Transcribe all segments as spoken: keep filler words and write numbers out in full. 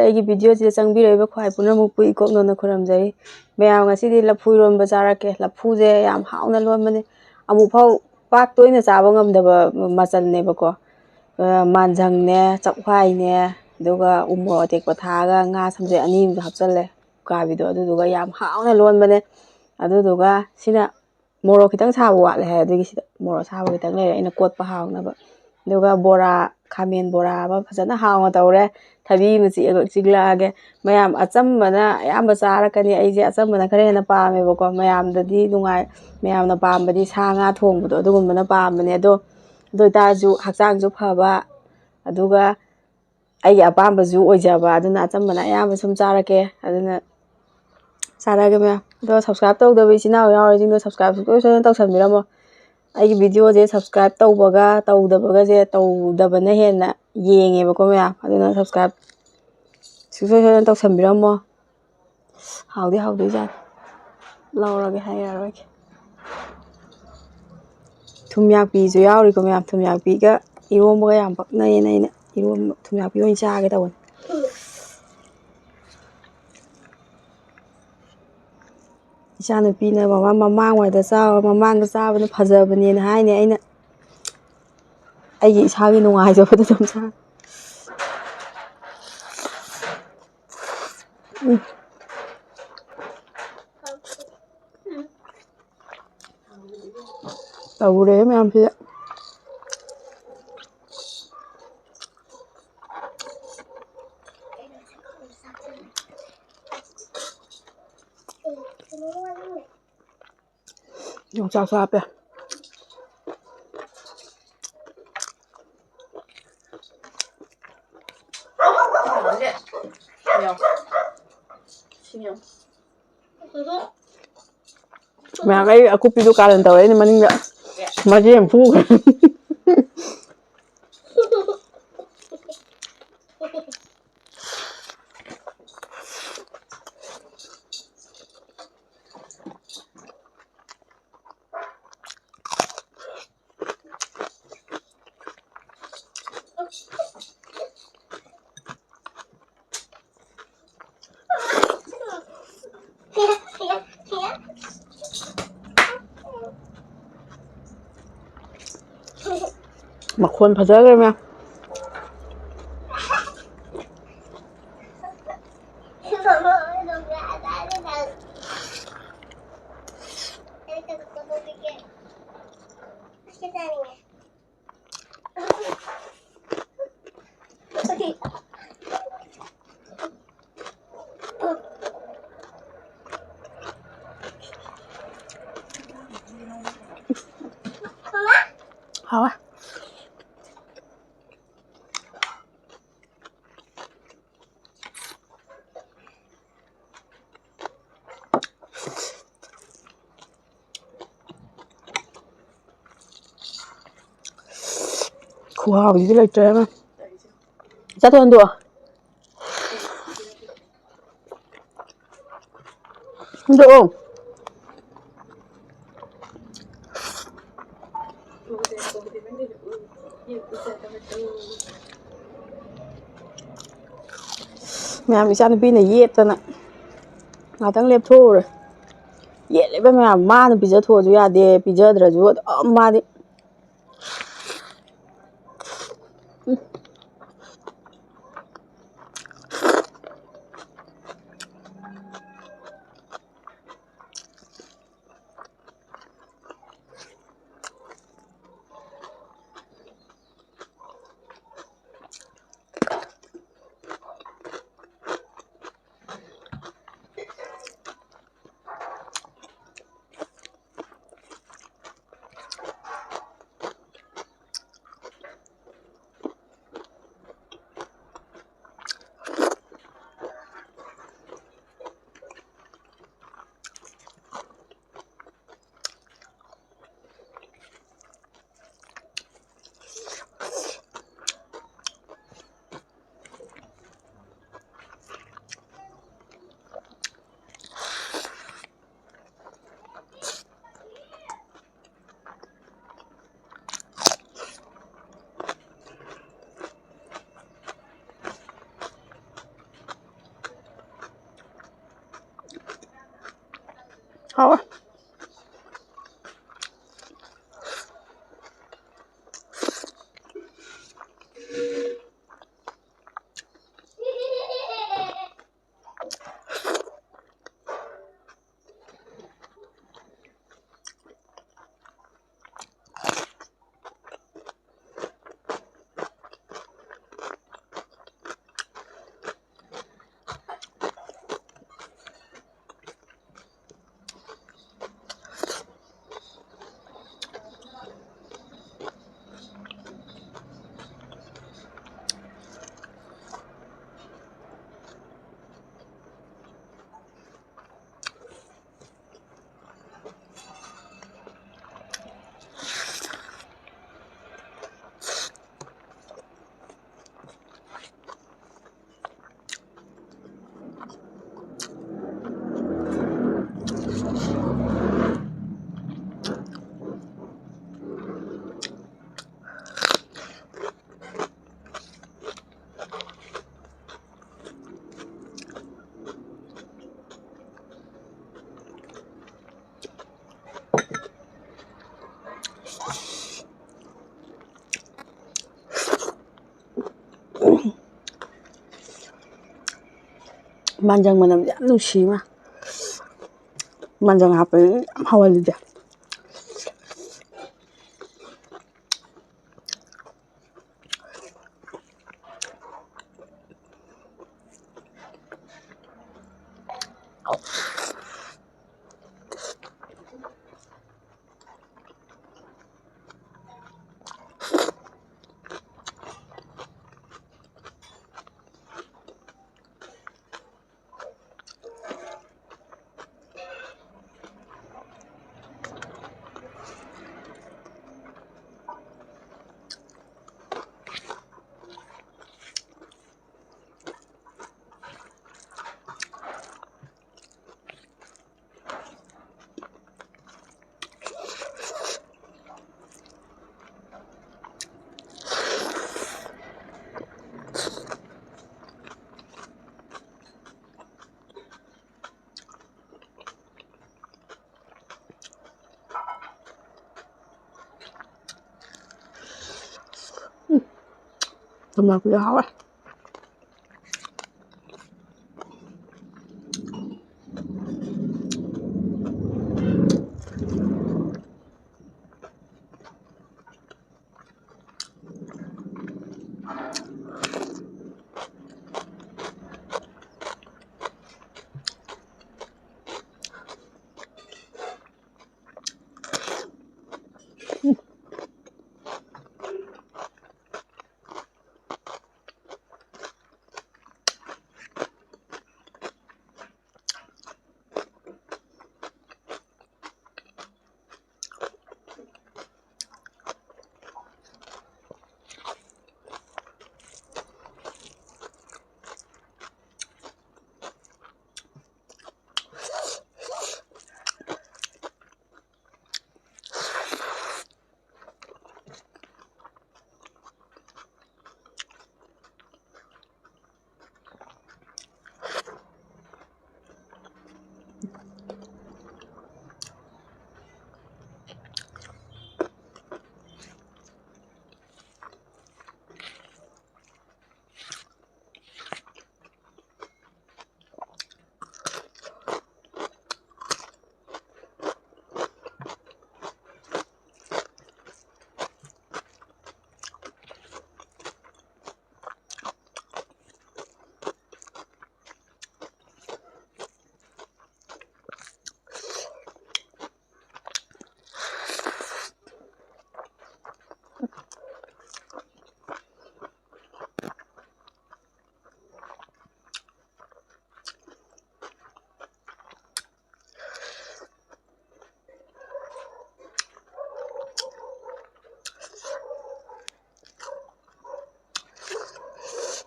ꯑꯩꯒꯤ ꯚꯤꯗꯤꯑꯣꯁꯤꯗ ꯆꯪꯕꯤꯔꯛꯏꯕ ꯈ꯭ꯋꯥꯏ ꯄꯨꯝꯅꯃꯛꯄꯨ ꯏꯀꯣꯛ ꯅꯧꯅ ꯈꯨꯔꯨꯝꯖꯔꯤ꯫ ꯃꯌꯥꯝ, ꯉꯁꯤꯗꯤ ꯂꯐꯨ ꯏꯔꯣꯟꯕ ꯆꯥꯔꯛꯀꯦ꯫ ꯂꯐꯨꯁꯦ ꯌꯥꯝ ꯍꯥꯎꯅ ꯂꯣꯟꯕꯅꯦ꯫ ꯑꯃꯨꯛꯐꯥꯎ ꯄꯥꯛ ꯇꯣꯏꯅ ꯆꯥꯕ ꯉꯝꯗꯕ ꯃꯆꯜꯅꯦꯕꯀꯣ꯫ ꯑ, ꯃꯥꯟꯖꯪꯅꯦ, ꯆꯥꯛꯍ꯭ꯋꯥꯏꯅꯦ, ꯑꯗꯨꯒ ꯎ ꯃꯣꯔꯣꯛ ꯑꯇꯦꯛꯄ ꯊꯥꯛꯑꯒ ꯉꯥ ꯁꯝꯖꯦꯠ ꯑꯅꯤ ꯑꯃꯁꯨ ꯍꯥꯞꯆꯜꯂꯦ, ꯎꯀꯥꯕꯤꯗꯣ, ꯑꯗꯨꯗꯨꯒ ꯌꯥꯝ ꯍꯥꯎꯅ ꯂꯣꯟꯕꯅꯦ꯫ ꯑꯗꯨꯗꯨꯒ ꯁꯤꯅ ꯃꯣꯔꯣꯛ ꯈꯤꯇꯪ ꯁꯥꯕ ꯋꯥꯠꯂꯦ ꯍꯥꯏ, ꯑꯗꯨꯒꯤ ꯁꯤꯗ ꯃꯣꯔꯣꯛ ꯑꯁꯥꯕ ꯈꯤꯇꯪ ꯂꯩꯔꯦ, ꯑꯩꯅ ꯀꯣꯠꯄ ꯍꯥꯎꯅꯕ꯫ ꯑꯗꯨꯒ ꯕꯣꯔꯥ, ꯈꯥꯃꯦꯟ ꯕꯣꯔꯥ ꯑꯃ ꯐꯖꯅ ꯍꯥꯎꯅ ꯇꯧꯔꯦ꯫ ꯊꯕꯤ ꯑꯃ ꯆꯤꯛꯑꯒ ꯆꯤꯛꯂꯛꯑꯒꯦ꯫ ꯃꯌꯥꯝ, ꯑꯆꯝꯕꯅ ꯑꯌꯥꯝꯕ ꯆꯥꯔꯛꯀꯅꯤ꯫ ꯑꯩꯁꯦ ꯑꯆꯝꯕꯅ ꯈꯔ ꯍꯦꯟꯅ ꯄꯥꯝꯃꯦꯕꯀꯣ꯫ ꯃꯌꯥꯝꯗꯗꯤ ꯅꯨꯡꯉꯥꯏ, ꯃꯌꯥꯝꯅ ꯄꯥꯝꯕꯗꯤ ꯁꯥ ꯉꯥ ꯊꯣꯡꯕꯗꯣ, ꯑꯗꯨꯒꯨꯝꯕꯅ ꯄꯥꯝꯕꯅꯦ꯫ ꯑꯗꯣ, ꯑꯗꯨ ꯑꯣꯏꯇꯥꯔꯁꯨ ꯍꯛꯆꯥꯡꯁꯨ ꯐꯕ, ꯑꯗꯨꯒ ꯑꯩꯒꯤ ꯑꯄꯥꯝꯕꯁꯨ ꯑꯣꯏꯖꯕ, ꯑꯗꯨꯅ ꯑꯆꯝꯕꯅ ꯑꯌꯥꯝꯕ ꯁꯨꯝ ꯆꯥꯔꯛꯀꯦ꯫ ꯑꯗꯨꯅ ꯆꯥꯔꯛꯑꯒꯦ ꯃꯌꯥꯝ꯫ ꯑꯗꯣ subscribe ꯇꯧꯗꯕ ꯏꯆꯤꯟ ꯏꯅꯥꯎ ꯌꯥꯎꯔꯤꯁꯤꯡꯗꯣ subscribe ꯁꯨꯡꯁꯣꯏ ꯁꯣꯏꯗꯅ ꯇꯧꯁꯟꯕꯤꯔꯝꯃꯣ꯫ ꯑꯩꯒꯤ ꯚꯤꯗꯤꯑꯣꯁꯦ subscribe ꯇꯧꯕꯒ ꯇꯧꯗꯕꯒꯁꯦ, ꯇꯧꯗꯕꯅ ꯍꯦꯟꯅ ꯌꯦꯡꯉꯦꯕꯀꯣ ꯃꯌꯥꯝ, ꯑꯗꯨꯅ subscribe ꯁꯨꯡꯁꯣꯏ ꯁꯣꯏꯗꯅ ꯇꯧꯁꯟꯕꯤꯔꯝꯃꯣ꯫ ꯍꯥꯎꯗꯤ ꯍꯥꯎꯗꯣꯏꯖꯥꯠꯅꯤ꯫ ꯂꯧꯔꯒꯦ, ꯍꯥꯏꯔꯔꯣꯏꯒꯦ꯫ ꯊꯨꯝꯌꯥꯛꯄꯤꯁꯨ ꯌꯥꯎꯔꯤꯀꯣ ꯃꯌꯥꯝ꯫ ꯊꯨꯝꯌꯥꯛꯄꯤꯒ ꯏꯔꯣꯝꯕꯒ ꯌꯥꯝ ꯄꯛꯅꯩꯌꯦꯅ ꯑꯩꯅ ꯏꯔꯣꯝꯕ, ꯊꯨꯝꯌꯥꯛꯄꯤ ꯑꯣꯏꯅ ꯆꯥꯒꯦ ꯇꯧꯕꯅꯤ꯫ ꯏꯆꯥꯅꯨꯄꯤꯅ, "ꯃꯃꯥ, ꯃꯃꯥꯡꯋꯥꯏꯗ ꯆꯥꯎ, ꯃꯃꯥꯡꯗ ꯆꯥꯕꯅ ꯐꯖꯕꯅꯦꯅ" ꯍꯥꯏꯅꯦ꯫ ꯑꯩꯅ ꯑꯩꯒꯤ ꯏꯁꯥꯒꯤ ꯅꯨꯡꯉꯥꯏꯖꯕꯗ ꯑꯗꯨꯝ ꯆꯥ꯫ ꯎꯝ꯫ ꯇꯧꯔꯦ ꯃꯌꯥꯝꯁꯤꯗ꯫ ꯌꯣꯡꯆꯥꯛꯁꯨ ꯍꯥꯞꯄꯦ꯫ ꯃꯌꯥꯝ, ꯑꯩ ꯑꯀꯨꯞꯄꯤꯗꯨ ꯀꯥꯔꯟ ꯇꯧꯔꯦ, ꯑꯩꯅ ꯃꯅꯤꯡꯗ ꯃꯆꯦ ꯑꯃ ꯐꯨꯈ꯭ꯔꯦ꯫ ꯃꯈꯣꯟ ꯐꯖꯈ꯭ꯔꯦ ꯃꯌꯥꯝ꯫ ꯍꯥꯎꯋꯦ꯫ ꯈꯨꯍꯥꯎꯁꯤꯗꯤ ꯂꯩꯇ꯭ꯔꯦ ꯏꯕꯦꯝꯃ꯫ ꯆꯥꯊꯣꯛ ꯍꯟꯗꯣꯛꯑꯣ꯫ ꯍꯟꯗꯣꯛꯑꯣ꯫ ꯃꯌꯥꯝ, ꯏꯆꯥꯅꯨꯄꯤꯅ ꯌꯦꯠꯇꯅ ꯉꯥꯛꯇꯪ ꯂꯦꯞꯊꯣꯛꯎꯔꯦ꯫ ꯌꯦꯠꯂꯤꯕ ꯃꯌꯥꯝ, ꯃꯥꯅ ꯄꯤꯖꯊꯣꯛꯑꯁꯨ ꯌꯥꯗꯦ, ꯄꯤꯖꯗ꯭ꯔꯁꯨ ꯑꯗꯨꯝ ꯃꯥꯗꯤ꯫ ꯃꯥꯟꯖꯪ ꯃꯅꯝꯁꯦ ꯌꯥꯝ ꯅꯨꯡꯁꯤ ꯃꯥ꯫ ꯃꯥꯟꯖꯪ ꯍꯥꯞꯄꯗꯤ ꯌꯥꯝ ꯍꯥꯎꯍꯜꯂꯤꯗ꯫ ꯊꯨꯝꯌꯥꯛꯄꯤꯁꯨ ꯍꯥꯎꯋꯦ꯫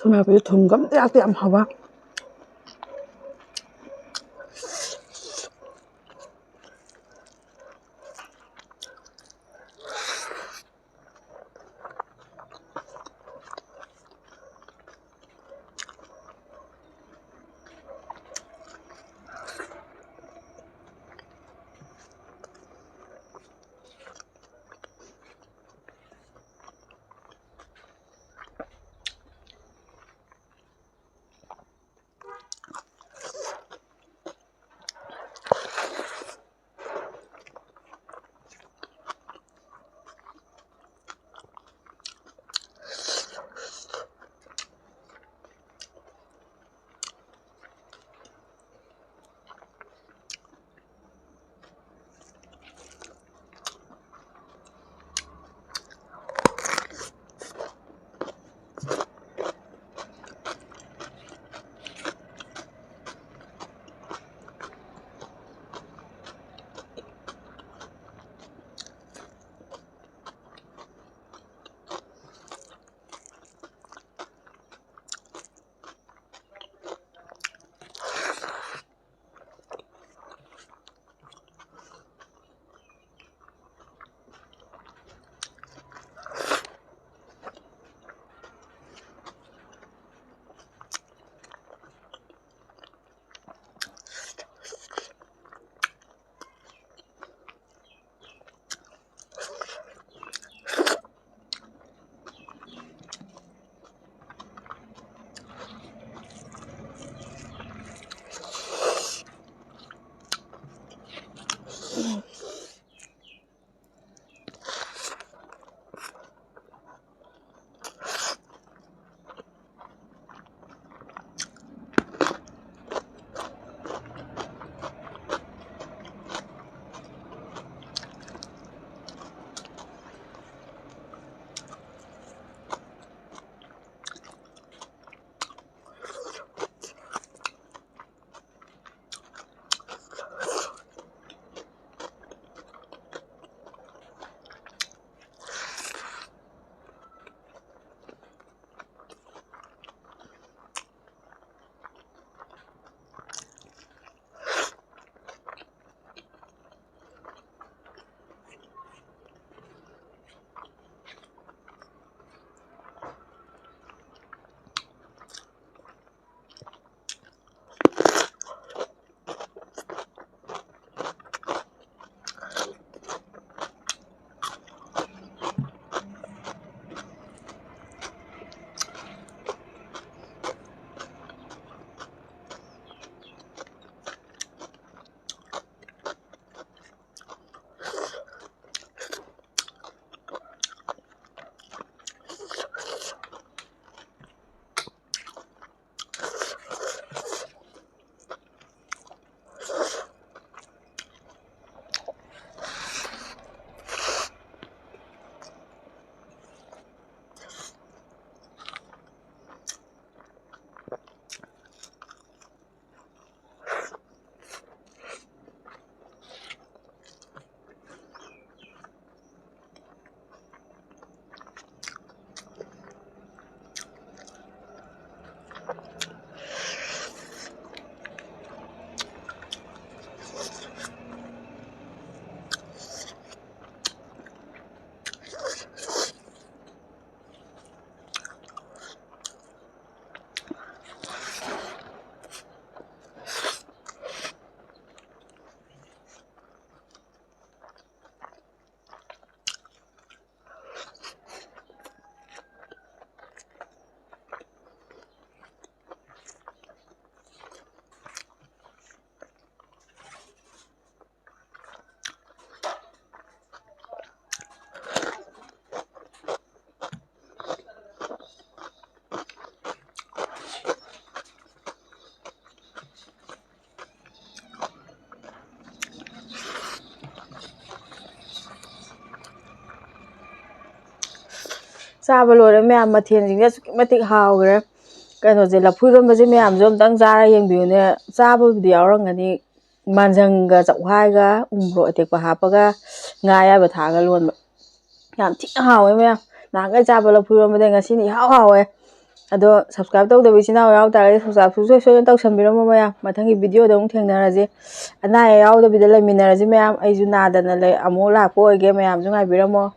ꯊꯨꯝ ꯍꯥꯞꯄꯁꯦ ꯊꯨꯝꯒ ꯑꯝꯇ ꯌꯥꯛꯇꯦ, ꯌꯥꯝ ꯍꯥꯎꯕ꯫ ꯆꯥꯕ ꯂꯣꯏꯔꯦ ꯃꯌꯥꯝ, ꯃꯊꯦꯜꯁꯤꯡꯁꯦ ꯑꯁꯨꯛꯀꯤ ꯃꯇꯤꯛ ꯍꯥꯎꯈ꯭ꯔꯦ꯫ ꯀꯩꯅꯣꯁꯦ, ꯂꯐꯨ ꯏꯔꯣꯟꯕꯁꯦ ꯃꯌꯥꯝꯁꯨ ꯑꯝꯇꯪ ꯆꯥꯔ ꯌꯦꯡꯕꯤꯌꯨꯅꯦ꯫ ꯆꯥꯕꯕꯨꯗꯤ ꯌꯥꯎꯔꯝꯒꯅꯤ, ꯃꯥꯟꯖꯪꯒ ꯆꯥꯛꯍꯋꯥꯏꯒ ꯎꯃꯣꯔꯣꯛ ꯑꯇꯦꯛꯄ ꯍꯥꯞꯄꯒ ꯉꯥ ꯑꯌꯥꯏꯕ ꯊꯥꯛꯑꯒ ꯂꯣꯟꯕ꯫ ꯌꯥꯝ ꯊꯤꯅ ꯍꯥꯎꯋꯦ ꯃꯌꯥꯝ꯫ ꯅꯍꯥꯟꯈꯩ ꯆꯥꯕ ꯂꯐꯨ ꯏꯔꯣꯟꯕꯗꯩ ꯉꯁꯤꯅ ꯏꯍꯥꯎ ꯍꯥꯎꯋꯦ꯫ ꯑꯗꯣ subscribe ꯇꯧꯗꯕ ꯏꯆꯤꯟ ꯏꯅꯥꯎ ꯌꯥꯎ ꯇꯥꯔꯒꯗꯤ subscribe ꯁꯨꯡꯁꯣꯏ ꯁꯣꯏꯗꯅ ꯇꯧꯁꯟꯕꯤꯔꯝꯃꯣ ꯃꯌꯥꯝ꯫ ꯃꯊꯪꯒꯤ videoꯗ ꯑꯃꯨꯛ ꯊꯦꯡꯅꯔꯁꯤ꯫ ꯑꯅꯥ ꯑꯌꯦꯛ ꯌꯥꯎꯗꯕꯤꯗ ꯂꯩꯃꯤꯟꯅꯔꯁꯤ ꯃꯌꯥꯝ꯫ ꯑꯩꯁꯨ ꯅꯥꯗꯅ ꯂꯩ, ꯑꯃꯨꯛ ꯂꯥꯛꯄ ꯑꯣꯏꯒꯦ꯫ ꯃꯌꯥꯝꯁꯨ ꯉꯥꯏꯕꯤꯔꯝꯃꯣ꯫